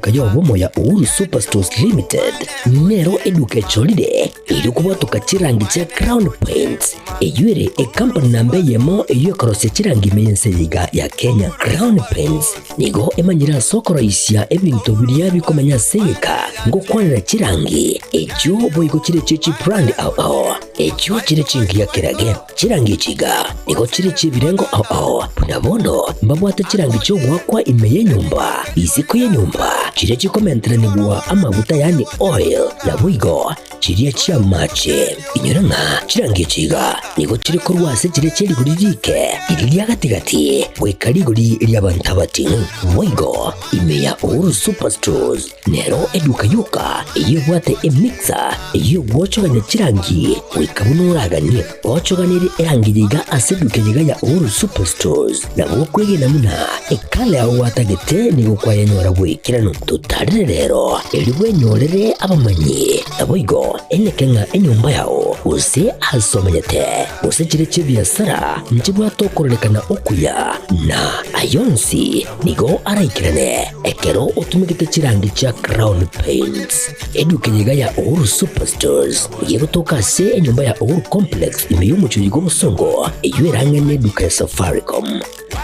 Eduka y'obomo ya Uhuru Superstores Limited nero eduka echorire erio kobwatoka chirangi chia Crown Paints, eyio ere ekampani namba eyemo eyio ekorosia chirangi ime y'ense eye iga ya Kenya. Crown Paints nigo emanyire ase okoroisia ebinto biria bikomenya ase egeka ngokwanera chirangi echio boigo chire chie chibrand ao ao echio chire chingiya kerage. Chirangi echi iga nigo chire chi'ebirengo ao ao, buna bono mbabwate chirangi chi'ogoakwa ime y'enyomba, isiko y'enyomba, chiria chikomenteranigwa amaguta yaani oil, naboigo chiria chi'amache. Inyora ng'a chirangi echi iga nigo chire korwa ase chiria chie rigori riike, riria ria gati-gati, goika rigori ri'abanto abating'u. Boigo ime ya Uhuru Superstores Nero eduka yoka eyio ebwate emixer eyio egwochogania chirangi goika buna oraganie. Ochoganerie erangi eye iga ase eduka eye iga ya Uhuru Superstores. Nabo okwegena buna ekala yao gwatagete nigo kwayenyora goikeranu. Totarere rero erio bwenyorere abamanyi. Naboigo eneke ng'a enyomba yao gose ase omenyete gose chire chi'ebiasara nchibwate okororekana okuya na ayonsi Nigo araikerane ekero otumegete chirangi chia Crown Paints. Eduka eye iga ya Uhuru Superstores nigo egotoka ase enyomba ya Uhuru Complex ime y'omochie oyo bw'obosongo eyio erang'e neduka ya Safaricom.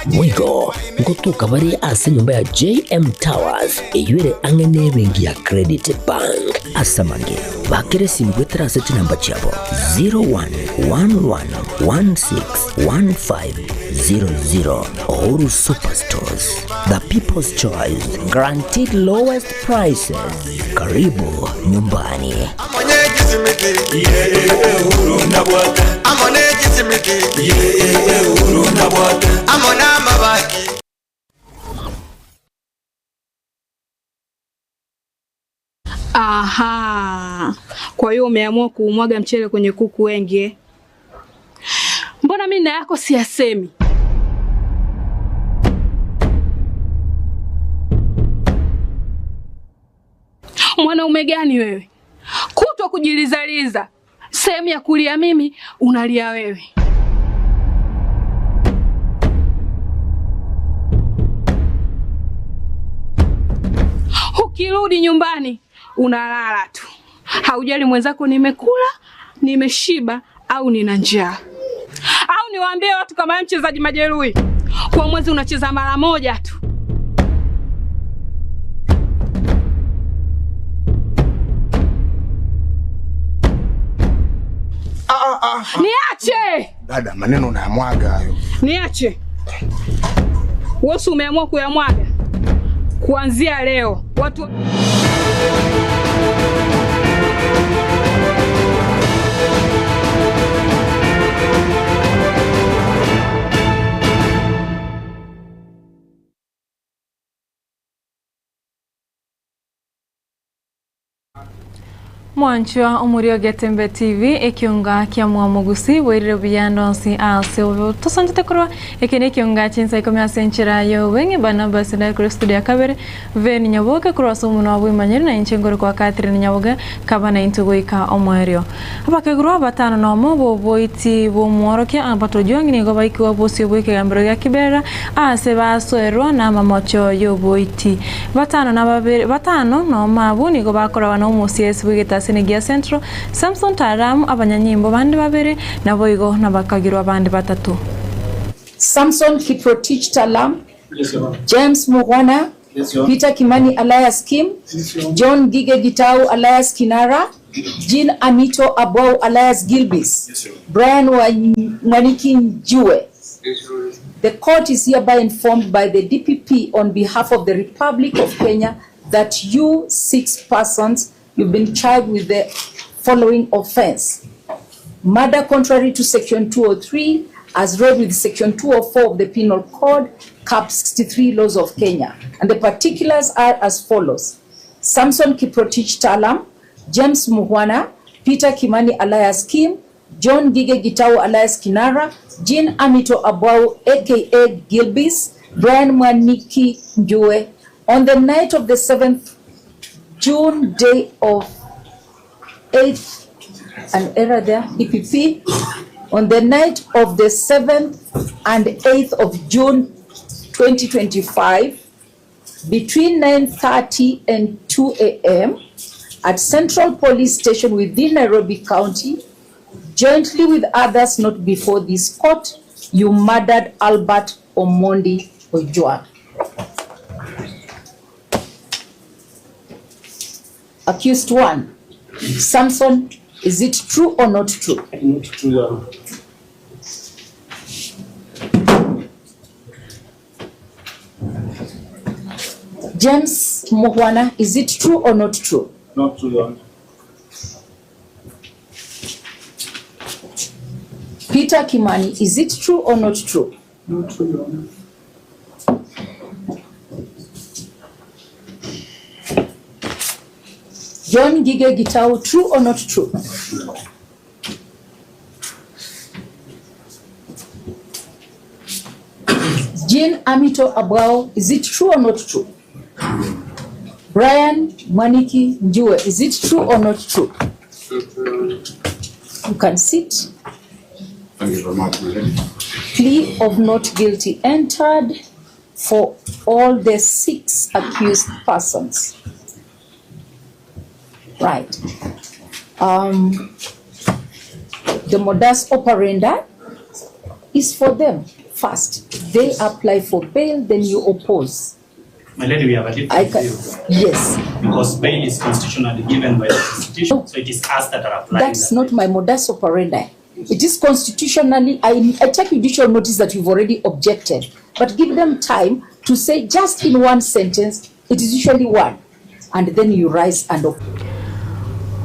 Boigo ngotoka bare ase enyomba ya JM Towers eyio ere ang'e nebenki ya Credit Bank. Ase amange, bakera esimi goetera ase chinamba chiabo 0111161500. Uhuru Superstores, the people's choice, guaranteed lowest prices. Karibu nyumbani. Aha, kwa hiyo umeamua kuumwaga mchele kwenye kuku wengi eh? Mbona mimi na yako siyasemi? Mwanaume gani wewe, kutwa kujilizaliza, sehemu ya kulia mimi unalia wewe. Ukirudi nyumbani unalala tu, haujali mwenzako nimekula, nimeshiba au nina njaa. Au niwaambie watu kama wewe mchezaji majeruhi, kwa mwezi unacheza mara moja tu. Ah, ah, ah. Niache Dada, maneno unayamwaga hayo. niache. Wewe si umeamua kuyamwaga? Kuanzia leo watu Mwanchwa omoria o Getembe TV ekionga kia mwamogusi bwairire buya ndonsi ase obo tosonchete korwa eke nekionga chinsa ikomi ase enchera y'obweng'e Barnabas ndari korwa estudio ya kabere Ven Nyaboke korwa ase omonwa bw'emanyeri na inche nkore kwa Catherine Nyaboge kaba naintwe goika omoerio. Abakegurwa batano nomo b'oboiti bw'omworokia Albert Ojwang nigo baikigwa bosio bw'ekegambero gia Kibera aase basoerwa namamocho y'oboiti. Batano na babere batano nomo abwo nigo bakoragwa n'omosiesi bw'egetasini gia Central, Samson Taram, abanyanyimbo bande babere, naboigo nabakagirwa bande batato. Samson Kiprotich Talam, James Mukhwana, Peter Kimani alias Kim, John Gige Gitau alias Kinara, Jean Amito Abou alias Gilbis, Brian Mwaniki Njue. The court is hereby informed by the DPP on behalf of the Republic of Kenya that you six persons, you've been charged with the following offense. Murder contrary to section 203 as read with section 204 of the Penal Code, Cap 63 laws of Kenya. And the particulars are as follows. Samson Kiprotich Talam, James Muhwana, Peter Kimani alias Kim, John Gige Gitau alias Kinara, Jean Amito Abwau aka Gilbis, Brian Mwaniki Njue. On the night of the 7th June, day of 8th, an error there, EPP, on the night of the 7th and 8th of June 2025, between 9:30 and 2 am at Central Police Station within Nairobi County, jointly with others not before this court, you murdered Albert Omondi Ojwang. Accused one, Samson, is it true or not true? Not true, Your Honor. James Mukhwana, is it true or not true? Not true, Your Honor. Peter Kimani, is it true or not true? Not true, Your Honor. John Ngige Gitau, true or not true? Jean Amito Abwao, is it true or not true? Brian Mwaniki Njue, is it true or not true? You can sit. Thank you very much, my lady. Plea of not guilty entered for all the 6 accused persons. Right. The modus operandi is for them first. They apply for bail, then you oppose. My lady, we have a different I can, view. Yes. Because bail is constitutionally given by the Constitution, so it is us that are applying. That's that. not my modus operandi. It is constitutionally, I take judicial notice that you've already objected, but give them time to say just in one sentence, it is usually one, and then you rise and oppose.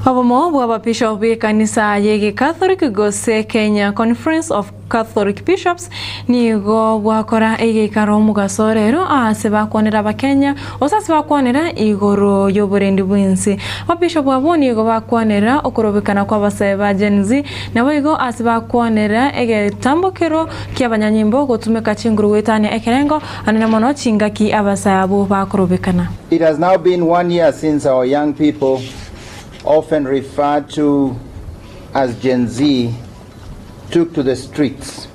Obomo bw'ababishop b'ekanisa y'Egecatholic gose Kenya Conference of Catholic Bishops nigo bwakora egeikaro omogaso rero ase bakwanera abakenya ose ase bakwanera igoro y'oborendi bw'ense. Ababishop abwo nigo bakwanera okorobekana kw'abasae ba Gen Z nabo igo ase bakwanera egetambokero ki'abanyanyimbo gotumeka chinguru goetania ekerengo anene mono chingaki abasae abwo bakorobekana. It has now been 1 year since our young people, often referred to as Gen Z, took to the streets.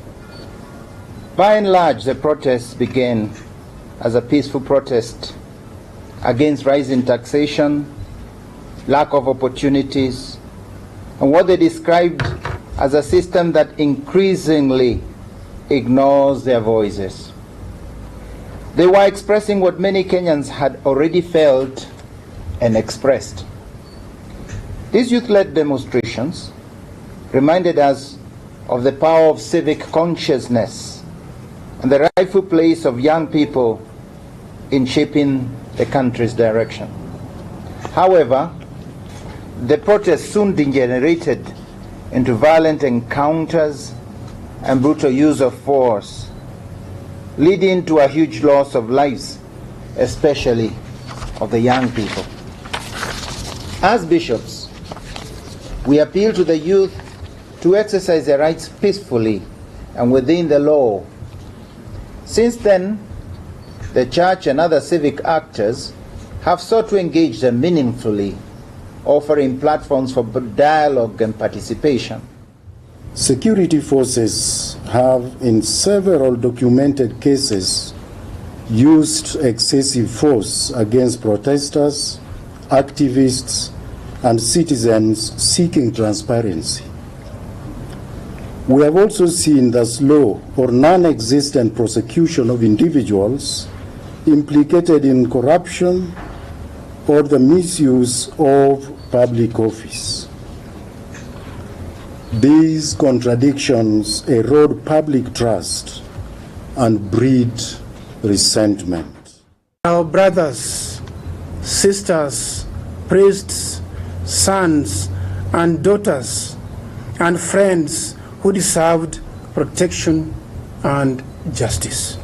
By and large, the protests began as a peaceful protest against rising taxation, lack of opportunities, and what they described as a system that increasingly ignores their voices. They were expressing what many Kenyans had already felt and expressed. These youth-led demonstrations reminded us of the power of civic consciousness and the rightful place of young people in shaping the country's direction. However, the protests soon degenerated into violent encounters and brutal use of force, leading to a huge loss of lives, especially of the young people. As bishops, we appeal to the youth to exercise their rights peacefully and within the law. Since then, the church and other civic actors have sought to engage them meaningfully, offering platforms for dialogue and participation. Security forces have, in several documented cases, used excessive force against protesters, activists, and citizens seeking transparency. We have also seen the slow or non-existent prosecution of individuals implicated in corruption or the misuse of public office. These contradictions erode public trust and breed resentment. Our brothers, sisters, priests, sons, and daughters, and friends who deserved protection and justice.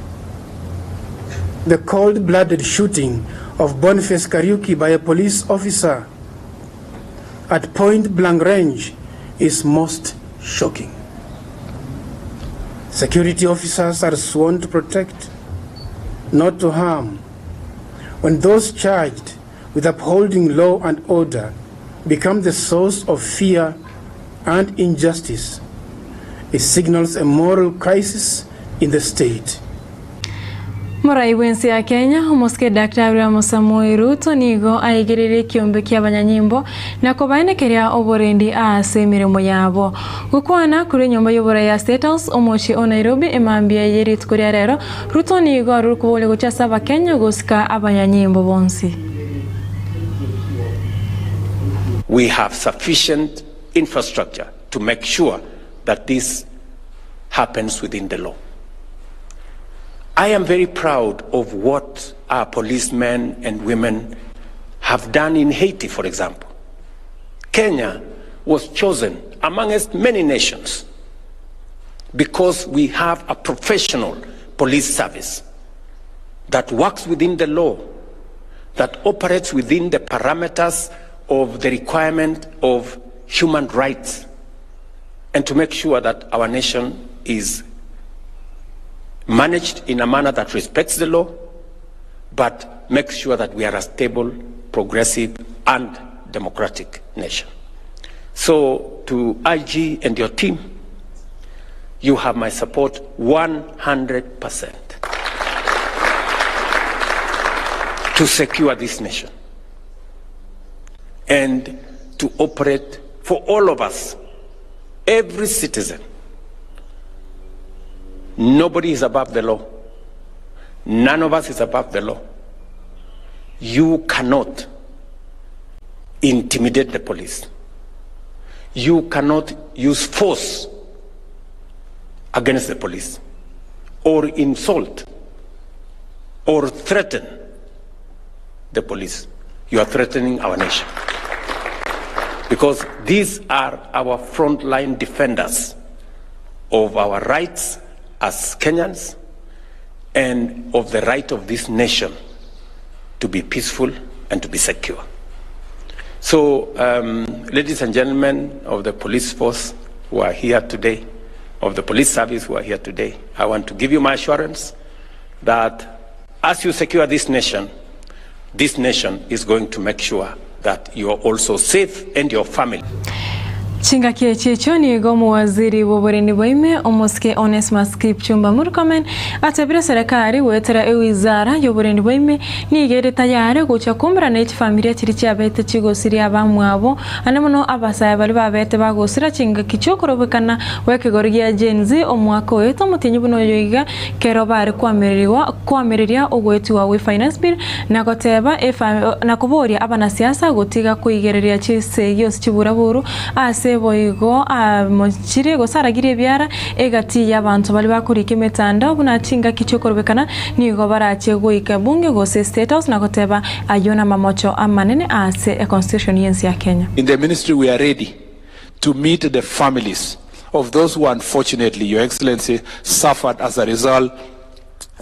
The cold-blooded shooting of Boniface Kariuki by a police officer at point-blank range is most shocking. Security officers are sworn to protect, not to harm. When those charged with upholding law and order become the source of fear and injustice, it signals a moral crisis in the state. Morai bw'ense ya Kenya, omosike Daktari William Samoei Ruto nigo aigereire ekiombe ki'abanyanyimbo na kobaenekeria oborendi ase emeremo yabo. Gokwana korwa enyomba y'oborai ya State House, omochie o Nairobi emambia ye rituko ria rero, Ruto nigo arure koboria gochia ase Abakenya gosika abanyanyimbo bonsi. We have sufficient infrastructure to make sure that this happens within the law. I am very proud of what our policemen and women have done in Haiti, for example. Kenya was chosen amongst many nations because we have a professional police service that works within the law, that operates within the parameters of the requirement of human rights, and to make sure that our nation is managed in a manner that respects the law, but makes sure that we are a stable, progressive, and democratic nation. So, to IG and your team, you have my support 100% to secure this nation and to operate for all of us, every citizen. Nobody is above the law. None of us is above the law. You cannot intimidate the police. You cannot use force against the police or insult or threaten the police. You are threatening our nation. Because these are our frontline defenders of our rights as Kenyans and of the right of this nation to be peaceful and to be secure. So, ladies and gentlemen of the police force who are here today, of the police service who are here today, I want to give you my assurance that as you secure this nation, this nation is going to make sure that you are also safe and your family. Chingaki echi echio nigo omowaziri bw'oborendi bwa ime omosike Onesmus Kipchumba Murkomen atebire serekari goetera ewizara y'oborendi bwa ime nigo ere tayari gocha koumerana ne chifamilia chiria chiabete chigosiria abamwabo ande mono abasae baria babete bagosira chingaki chiokorobekana gwa ekegori gia Gen Z omwaka oete omotienyi buna oyo iga kero bare koamererigwa koamereria ogoetiwa gwe finance bill na goteba efa na koboria abanasiasa gotiga koigereria chisegi ase chiburaburu ase boigo amochire gose aragirie ebiara egati ya abanto baria bakorika emetandao buna chingaki chiokorobekana nigo barache goika bunge gose State House na goteba ayio namamocho amanene ase econstitution y'ense ya Kenya. In the ministry, we are ready to meet the families of those who unfortunately, Your Excellency, suffered as a result,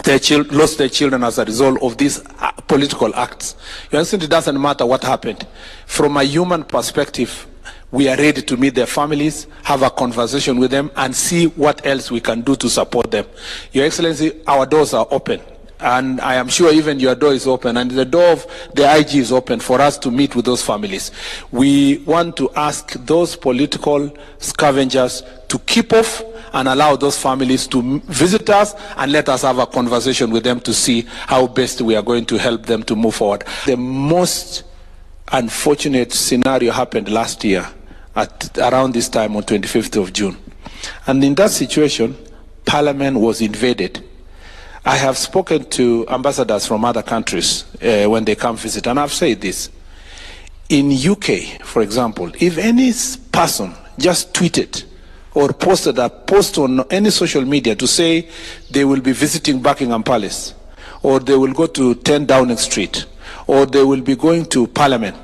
their lost their children as a result of these political acts. Your Excellency, it doesn't matter what happened. From a human perspective, we are ready to meet their families, have a conversation with them, and see what else we can do to support them. Your Excellency, our doors are open. And I am sure even your door is open, and the door of the IG is open for us to meet with those families. We want to ask those political scavengers to keep off and allow those families to visit us and let us have a conversation with them to see how best we are going to help them to move forward. The most unfortunate scenario happened last year at around this time on 25th of June. And in that situation, Parliament was invaded. I have spoken to ambassadors from other countries when they come visit, and I've said this. In UK, for example, if any person just tweeted or posted a post on any social media to say they will be visiting Buckingham Palace, or they will go to 10 Downing Street, or they will be going to Parliament,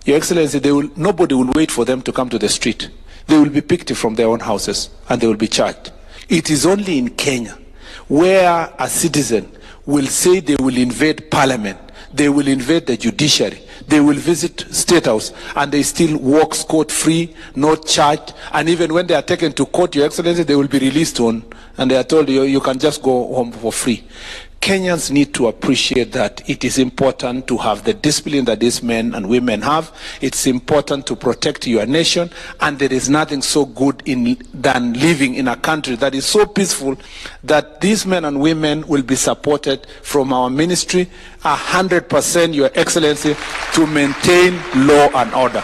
Your Excellency, nobody will wait for them to come to the street. They will be picked from their own houses and they will be charged. It is only in Kenya where a citizen will say they will invade Parliament, they will invade the judiciary, they will visit State House, and they still walk scot-free, not charged. And even when they are taken to court, Your Excellency, they will be released on, and they are told you can just go home for free. Kenyans need to appreciate that it is important to have the discipline that these men and women have. It's important to protect your nation, and there is nothing so good in, than living in a country that is so peaceful that these men and women will be supported from our ministry 100%, Your Excellency, to maintain law and order.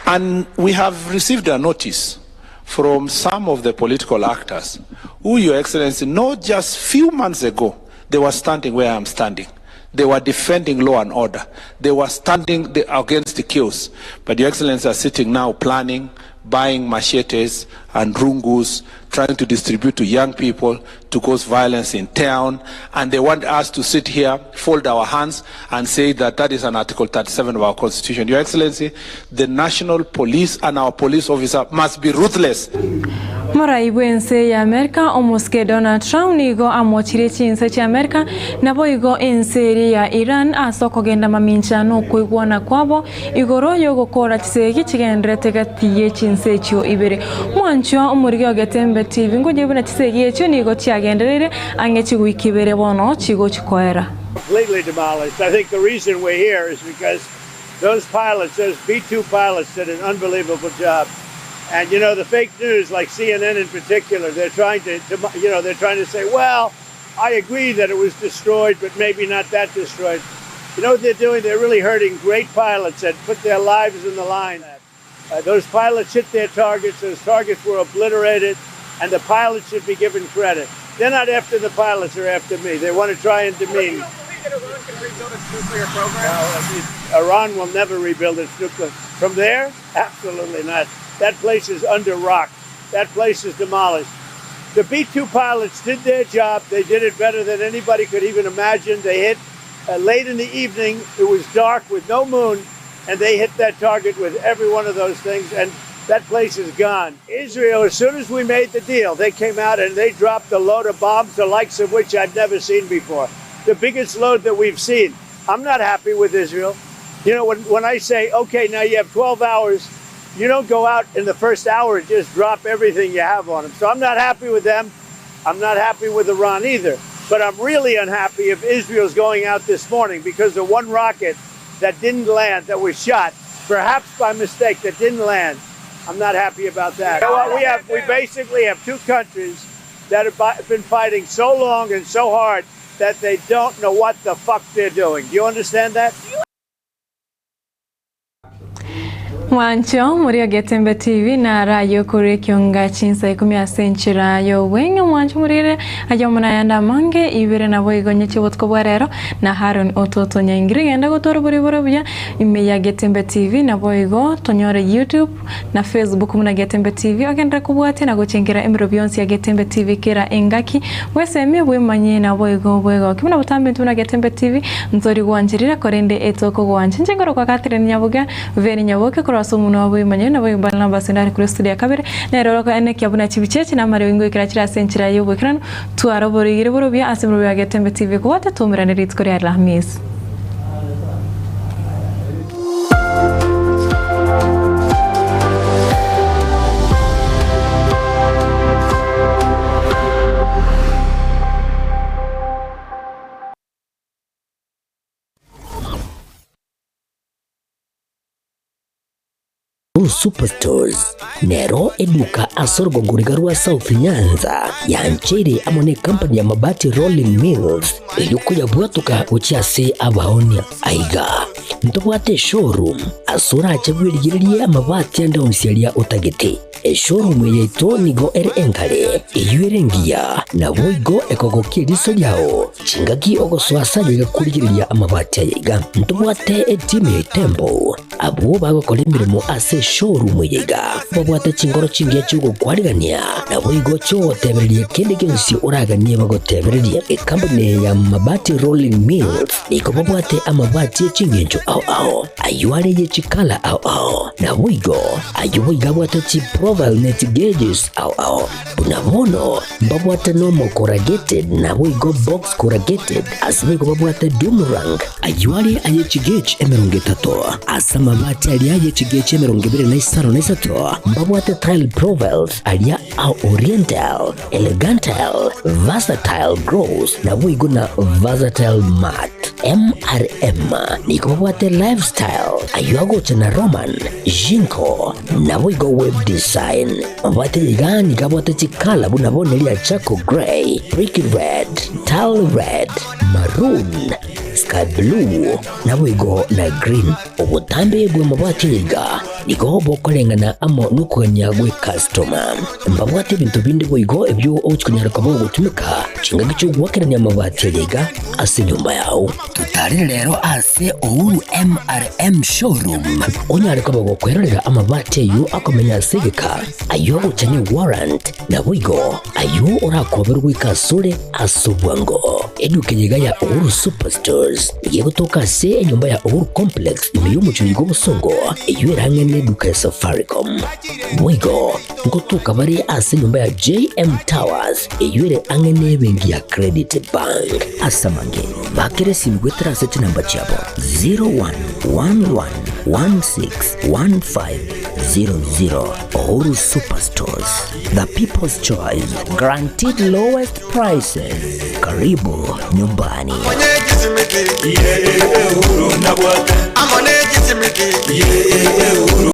And we have received a notice from some of the political actors who, Your Excellency, not just few months ago, they were standing where I'm standing. They were defending law and order. They were standing the, against the chaos. But Your Excellency are sitting now planning, buying machetes and rungus, trying to distribute to young people to cause violence in town. And they want us to sit here, fold our hands, and say that that is an Article 37 of our Constitution. Your Excellency, the national police and our police officer must be ruthless. Morai bw'ense ya Amerika omosike Donald Trump nigo amochirie chinse chia Amerika naboigo ense eria ya Iran ase okogenda mamincha nokoigwana kwabo igoro yogokora chisegi chigenderete gati ye chinse echio ibere. Mwanchwa omorigi o Getembe TV ngoyie buna chisegi echio nigo chiagendereire ang'e chigwiki ibere bono chigochi koera. Completely demolished. I think the reason we're here is because those pilots, those B-2 pilots did an unbelievable job. And you know, the fake news, like CNN in particular, they're trying to, you know, they're trying to say, well, I agree that it was destroyed, but maybe not that destroyed. You know what they're doing? They're really hurting great pilots that put their lives in the line. Those pilots hit their targets. Those targets were obliterated, and the pilots should be given credit. They're not after the pilots, they're after me. They want to try and demean. You don't believe that Iran can rebuild its nuclear program? Well, Iran will never rebuild its nuclear. From there? Absolutely not. That place is under rock. That place is demolished. The B-2 pilots did their job. They did it better than anybody could even imagine. They hit late in the evening. It was dark with no moon, and they hit that target with every one of those things, and that place is gone. Israel, as soon as we made the deal, they came out and they dropped a load of bombs, the likes of which I've never seen before. The biggest load that we've seen. I'm not happy with Israel. You know, when I say, okay, now you have 12 hours, you don't go out in the first hour and just drop everything you have on them. So I'm not happy with them. I'm not happy with Iran either. But I'm really unhappy if Israel's going out this morning because the one rocket that didn't land, that was shot, perhaps by mistake, that didn't land, I'm not happy about that. You know what? We basically have two countries that have been fighting so long and so hard that they don't know what the fuck they're doing. Do you understand that? Mwancho muri Ogetembe TV naro ayio okorwa ekionga chinsa ikomi ase enchera y'obweng'e mwancho morire ayio amo nayande amange ibere naboigo nyeche obotuko bwa rero na Haron Ototo Nyaingire genda gotwara oboribore buya ime ya Getembe TV naboigo tonyore YouTube na Facebook buna Getembe TV ogenderere kobwatia na gochengera emerobio yonsi ya Getembe TV kera engaki bwesemie bwemanye naboigo bwegokie buna botambe intwe buna Getembe TV ntori gwancherire korende etokogwancha inche nkorokwa Catherine Nyaboga Veri Nyaboke korwa ase omonwa bwemanyire naboigo Barnabas Ndari korwa estudio ya kabere nere oroka enekia buna chibicha echi namare goikera chire ase enchera y'oboikeranu twara oborigire borobia ase emerobio ya Getembe TV kobwatia twaumerane rituko ria Alhamisi. Superstores nero eduka ase orogongo riga rwa South Nyanza yancheire amo ne company ya Mabati Rolling Mills eyio koyabwatoka gochia ase abaonia. Aiga ntobwate eshowroom ase orache bwerigererie amabati ande onsi aria otagete. Eshowroom eye yaito nigo ere enkare, eyio ere engiya, naboigo ekogokia eriso riao chingaki ogosoa ase aye gakorigereria amabati aya iga. Ntobwate etimu ya Itembo abwo bagokora emeremo ase eshowroom eye iga, babwate chingoro chingiya chi'ogokwarigania, naboigo chi'ogotebereria kende gionsi oraganie bagotebererie. Ekampuni eye ya Mabati Rolling Mills nigo babwate amabati ye chingencho ao. ao ao, ayio are ye chikala ao ao, naboigo ayio boigo abwate chiprofile ne chigeges ao ao. Buna bono mbabwate normal corrugated naboigo box corrugated, ase boigo babwate doomerang, ayio are aye chigauge 30, ase amabati aria aye chigauge 23 mbabwate tile profiles aria a oriental, Elegantile, Versatile Gross naboigo na Versatile Matte. MRM nigo babwate Lifestyle, ayio agocha na Roman, Jinko, naboigo Web Design. Babwate iga nigo abwate chikala buna bono eria Charcoal Grey, Brick Red, Tile Red, Maroon, Sky Blue, naboigo na Green. Obotambe bw'amabati iga nigo bokoreng'ana amo nokogania gw'ekastoma. Mbabwate ebinto binde boigo ebio ogochia konyara koba ogotumeka chingaki chi'ogoakerania amabati aya iga ase enyomba yao. Totarere rero ase Uhuru MRM Showroom onyare koba gokwerorera amabati ayio akomenya ase egeka, ayio agocha ne warrant, naboigo ayio orakoberwe goika asore ase obwango. Eduka eye iga ya Uhuru Superstores nigo egotoka ase enyomba ya Uhuru Complex ime y'omochie oiga obosongo, eyio ere ang'e neduka ya Safaricom. Boigo ngotoka bare ase enyomba ya JM Towers eyio ere ang'e nebenki ya Credit Bank. Ase amange, bakera esimi goetera ase chinamba chiabo 0111161500. Uhuru Superstores, the people's choice, guaranteed lowest prices. Karibu nyumbani.